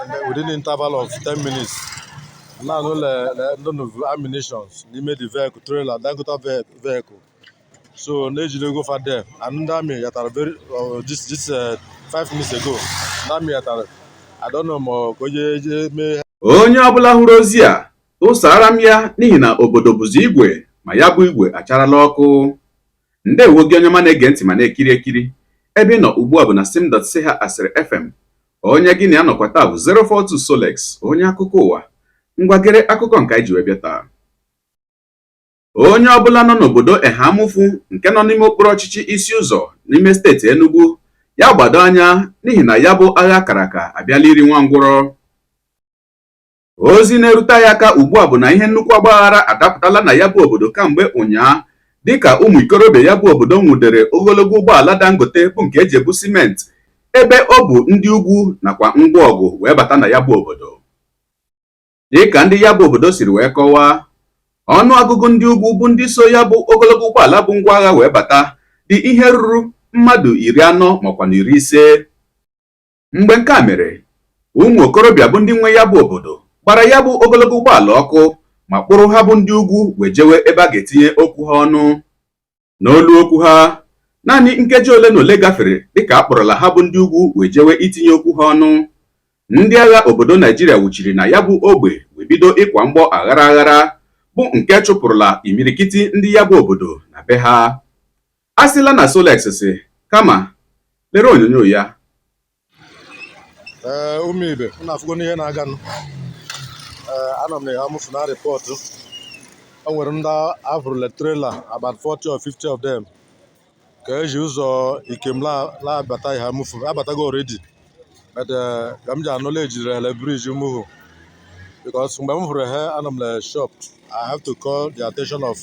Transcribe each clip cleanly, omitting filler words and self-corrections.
Within the interval of 10 minutes, na-anụ ndị nụ ammunitions n'ime the vehicle, trailer, Dangote vehicle. So na-ejidego fa there, and ndị army yatara very this 5 minutes ago. Ndị army yatara. I don't know ma ọ ka onye je mee. Onye ọbụla hụrụ ozi a, tụsara m ya, n'ihi na obodo bụzi igwe, ma ya bụ igwe acharala ọkụ. Ndewo gị, onye ọma na-ege ntị ma na-ekiri ekiri. Ebe ị nọ ugbu a bụ na sim.si ha asịrị FM. Onye gị na ya nọkwa taa bụ 042 Solex, onye akụkọ ụwa. Ngwagere akụkọ nke anyị ji wee bịa taa. Onye ọbụla nọ n'obodo Eha-Amufu nke nọ n'ime okpuru ọchịchị Isi Ụzọ n'ime steeti Enugu, ya gbado anya, n'ihi na ya bụ agha kara aka abịala iri nwa ngwụrọ. Ozi na-erute ya aka ugbu a bụ na ihe nnukwu ọgbaghara adapụtala na ya bụ obodo kamgbe ụnyaa, dịka ụmụ ikorobịa ya bụ obodo nwudere ogologo ụgbọala Dangote bụ nke eji ebu simenti, ebe ọ bụ ndị ugwu nakwa ngwa ọgụ wee bata na ya bụ obodo. Dịka ndị ya bụ obodo siri wee kọwaa, ọnụ ọgụgụ ndị ugwu bụ ndị so ya bụ ogologo ụgbọala bụ ngwa agha wee bata dị ihe ruru mmadụ 40 makwa na 50. Mgbe nke a mere, ụmụ okorobịa bụ ndị nwe ya bụ obodo gbara ya bụ ogologo ụgbọala ọkụ ma kpụrụ ha bụ ndị ugwu wee jewe ebe a ga-etinye okwu ha ọnụ. N'olu okwu ha, naanị nkeji ole na ole gafere dịka a kpọrọla ha bụ ndị ugwu wee jewe itinye okwu ha ọnụ, ndị agha obodo Naijiria wuchiri na ya bụ ogbe wee bido ịkwa mgbọ aghara aghara, bụ nke chụpụrụla imirikiti ndị ya bụ obodo na be ha. A sịla na Solex si kama lere onyonyo ya. Ee, ụmụ ibe, unu afụgo n'ihe na-aganụ. Ee, anọ m na Eha-Amufu na report. O nwere ndị avụrụle trailer, about 40 or 50 of them, ka eji ụzọ Ikem la-abata Eha-Amufu. Abatago already, but ka m ji anụla ejiri ele bridge Umuhu, because mgbe m hụrụ ha, anọ m na shop. I have to call the attention of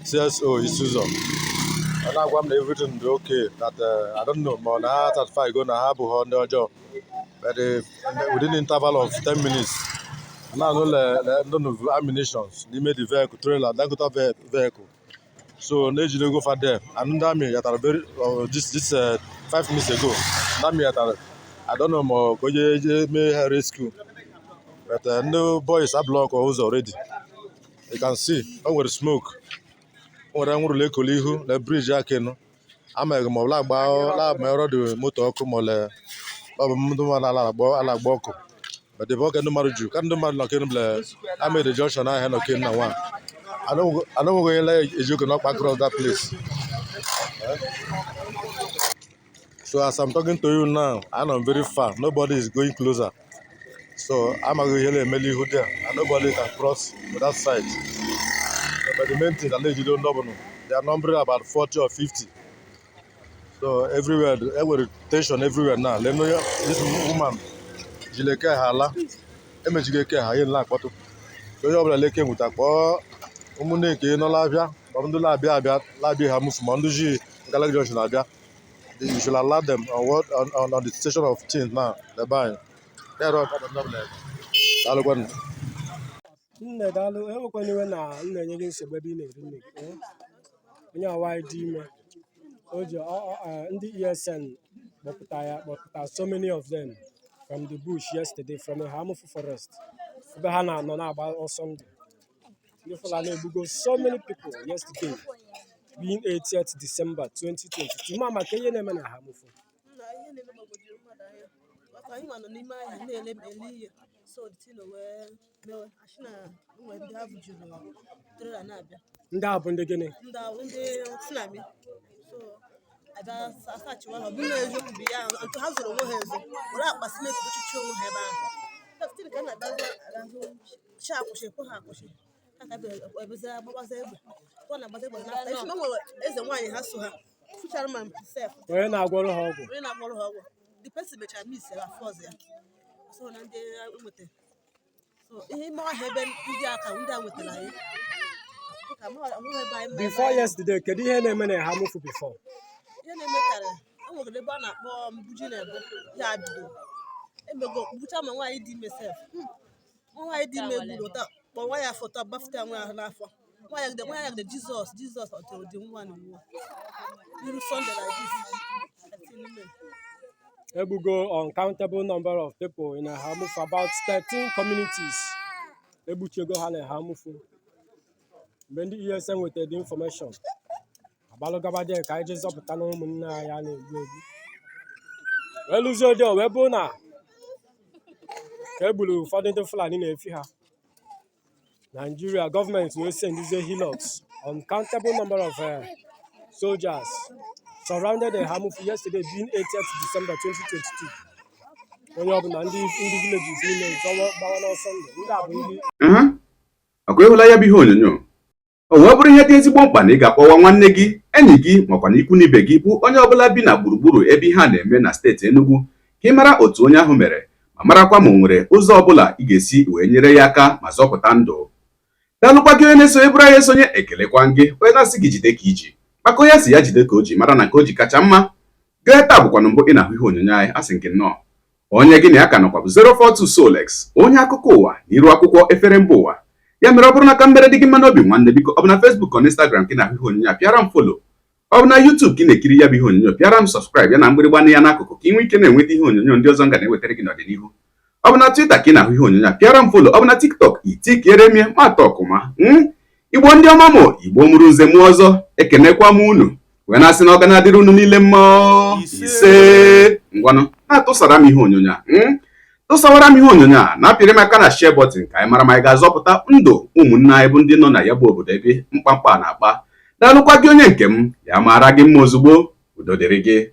CSO Isi-Uzo. Ọ na-agwa m na everything dị okay, that I don't know ma ọ na ha certify go na ha abụghị ndị ọjọọ. But within the interval of 10 minutes, na-anụ ndị nụ ammunitions n'ime the vehicle, trailer, Dangote vehicle. So na-ejidego fa there, and ndị army yatara very this 5 minutes ago. Ndị army yatara. I don't know ma ọ ka onye je mee ha rescue, but ndị boys a block ụzọ already. You can see o nwere smoke, o nwere anwụrụ lekolo ihu na bridge Akenu. Amaghị ma ọ la-agba la-agba dị moto ọkụ, ma ọ le ọ bụ ndị mmadụ ala agba ọkụ. But the ka ndị mmadụ ju ka ndị mmadụ nọ kenu ble Amede junction ahịa nọ kenu na nwa anọnweghị onye na-eji oke n'ọkpa across that place. Eh? So as I'm talking to you now, I'm very far. Nobody is going closer. So amaghị ihe na-emeli ihu there, and nobody can cross to that side. So, but the main thing na na-ejide ndị ọbụla, they are numbering about 40 or 50. So everywhere e nwere tension everywhere now. Lee onye this woman jiri eke ha ala emejigo eke ha ihe na-akpọtụ. So onye ọbụla leke nweta, kpọọ ụmụnne nke nọ na-abịa, ma ndị na-abịa abịa na-abịa Eha-Amufu, ma ndị ji Nkalaki Junction abịa. You should alert them on what on the station of things now. Ebe anyị ya rọ. Daalụkwanụ. Nne, daalụ. Enwekwana iwe na m na-enye gị nsogbu ebe ị na-eri nne gị, eh? Onye awaanyị dị ime o ji ndị ESN kpọpụta ya, kpọpụta so many of them from the bush yesterday, from Eha-Amufu forest, ebe ha na-anọ na-agba ọsọ ndụ. Ndị Fulani egbugo so many people yesterday, being 80th December 2022. Ma maka ihe na-eme na Eha-Amufu. Na ihe na-eme gbagwojuru mmadụ anya, maka anyị nwa nọ n'ime ahịa na-ele ele ihe. So the thing wee mewe asị na nwere ndị ha bujuru trailer na-abịa. Ndị a bụ ndị gịnị? Ndị ahụ, ndị Fulani. So abịa asachiwa ha. Ọ bụrụ na eziokwu bụ ya ntụ ha zụrụ onwe ha ezo, were akpa simenti dochichi onwe ha ebe ahụ. Still ka a na-abịazi ahụ chi akwụsị ekwe ha akwụsị, ha ka bịa ebezie agbabaza egbe. Ọ na-agbaza egbe n'afọ isi na o nwere eze nwaanyị ha so ha fụchara ma sef. Onye na-agwọrọ ha ọgwụ. Onye na-agwọrọ ha ọgwụ. The person mechara miss ya afọ ọzọ ya so na ndị enweta. So ihe ime ọhịa ebe ndị aka ndị a nwetara anyị dịka mụ onweghị ebe anyị ma ebe Before anyị nọ. yesterday, kedu ihe na-eme na Eha-Amufu before? Ihe na-emekarị, o nwere ebe a na-akpọ mbuji na ebu ya bido emego gbucha ma nwaanyị dị ime sef. Nwa nwaanyị dị ime gburu ụta kpọ nwa ya foto gbafute nwa ya n'afọ. Nwa ya gide Jizọs, Jizọs ọtụrụ dị nwa na nwa iru Sunday like this 13 May. Egbugo uncountable number of people in Eha-Amufu, about 13 communities egbuchego ha na Eha-Amufu. Mgbe ndị ESN nwetara the information, agbalụgaba there ka anyị jee zọpụta na ụmụnne anyị a na-egbu egbu, wee lụzie ode, wee bụrụ na ka e gburu ụfọdụ ndị Fulani na-efi ha. Nigeria gọọmenti wee sendizie Hilux, uncountable number of soldiers surrounded Eha-Amufu yesterday being 80th December 2022. Onye ọbụla, ndị villages niile zọwa gbawa n'ọsọ ndụ. Ndị a bụ ndị Ọkwa ịhụla ya bụ ihe onyonyo? O wee bụrụ ihe dị ezigbo mkpa na ị ga-akpọwa nwanne gị, enyi gị, makwa na ikwu n'ibe gị, bụ onye ọbụla bi na gburugburu ebe ihe a na-eme na steeti Enugu, ka ị mara otu onye ahụ mere, ma marakwa ma o nwere ụzọ ọbụla ị ga-esi wee nyere ya aka ma zọpụta ndụ. Daalụkwa gị onye na-esonye bụrụ anyị esonye. Ekelekwa gị, onye na-asị gị jide ka iji, maka onye asị ya jide ka o ji, mara na nke o ji kacha mma. Gee, taa bụkwanụ mbụ ị na-ahụ ihe onyonyo anyị, asị nke nnọọ. Onye gị na ya ka nọkwa bụ 042 Solex, onye akụkọ ụwa na iru akwụkwọ efere mba ụwa. Ya mere, ọ bụrụ na ka mbere dị gị mma n'obi, nwanne, biko, ọ bụ na Facebook ọ na Instagram ka ị na-ahụ ihe onyonyo a, pịara m follow. Ọ bụ na YouTube ka ị na-ekiri ya bụ ihe onyonyo, pịara m subscribe ya na mgbịrịgba ya n'akụkụ, ka ị nwee ike na-enweta ihe onyonyo ndị ọzọ m ga na-ewetara gị n'ọdịnihu. Ọ bụ na Twitter ka ị na-ahụ ihe onyonyo a, pịara m follow. Ọ bụ na TikTok, itikiere m ya ma tọkụma. Igbo ndị ọma, mụ Igbo mụrụ nze mụ ọzọ, ekenekwa m unu wee na-asị na ọ ga na-adịrị unu niile mma. Ise. Ngwanụ, na-atụsara m ihe onyonyo a, Tụsawara m ihe onyonyo a, na-apịrị m aka na share button, ka anyị mara ma anyị ga-azọpụta ndụ ụmụnne anyị bụ ndị nọ na ya bụ obodo ebe mkpamkpa a na-akpa. Daalụkwa gị onye nke m, ya mara gị mma ozugbo. Udo dịrị gị.